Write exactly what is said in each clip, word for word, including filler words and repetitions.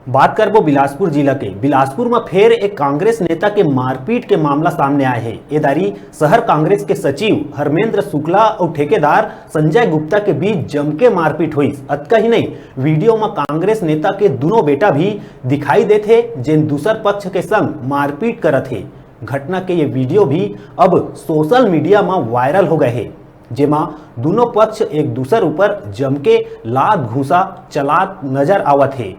बात करबो बिलासपुर जिला के। बिलासपुर म फेर एक कांग्रेस नेता के मारपीट के मामला सामने आए हे। ए दारी शहर कांग्रेस के सचिव हरमेंद्र शुक्ला अउ ठेकेदार संजय गुप्ता के बीच जमके मारपीट होइस। अतका ही नहीं, वीडियो म कांग्रेस नेता के दुनों बेटा भी दिखाई देत हे, जेन दूसर पक्ष के संग मारपीट करत हे। घटना के ये वीडियो भी अब सोशल मीडिया म वायरल हो गए हे, जेमा दुनों पक्ष एक दूसर ऊपर जमके लात घूंसा चलात नजर आवत हे।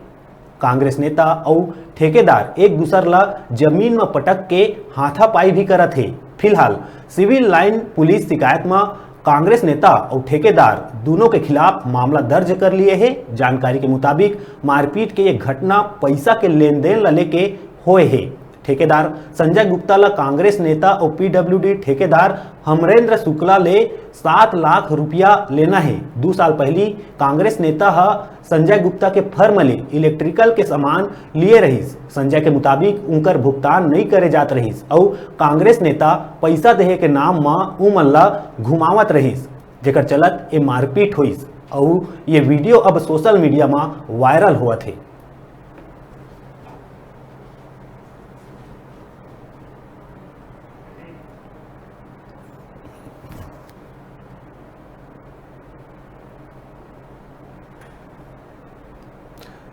कांग्रेस नेता अउ ठेकेदार एक दूसर ला जमीन म पटक के हाथापाई भी करत हे। फिलहाल सिविल लाइन पुलिस शिकायत म कांग्रेस नेता अउ ठेकेदार दुनों के खिलाफ मामला दर्ज कर लिए हे। जानकारी के मुताबिक, मारपीट के ये घटना पैसा के लेन देन ला लेके होए हे। ठेकेदार संजय गुप्ता ला कांग्रेस नेता अउ पीडब्ल्यूडी ठेकेदार हमरेंद्र शुक्ला ले सात लाख रुपया लेना हे। दू साल पहली कांग्रेस नेता ह संजय गुप्ता के फर्म ले इलेक्ट्रिकल के सामान लिए रहिस। संजय के मुताबिक, उनकर भुगतान नइ करे जात रहिस अउ कांग्रेस नेता पैसा देहे के नाम म उमन ला घुमावत रहिस, जेकर चलत ए मारपीट होइस अउ ये वीडियो अब सोशल मीडिया म वायरल होवत हे।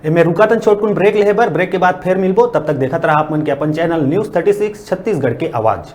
एमे रुकत हन छोटकुन ब्रेक लेहे बर। ब्रेक के बाद फेर मिलबो, तब तक देखत रहा आप मन के अपन channel news thirty six Chhattisgarh के आवाज़।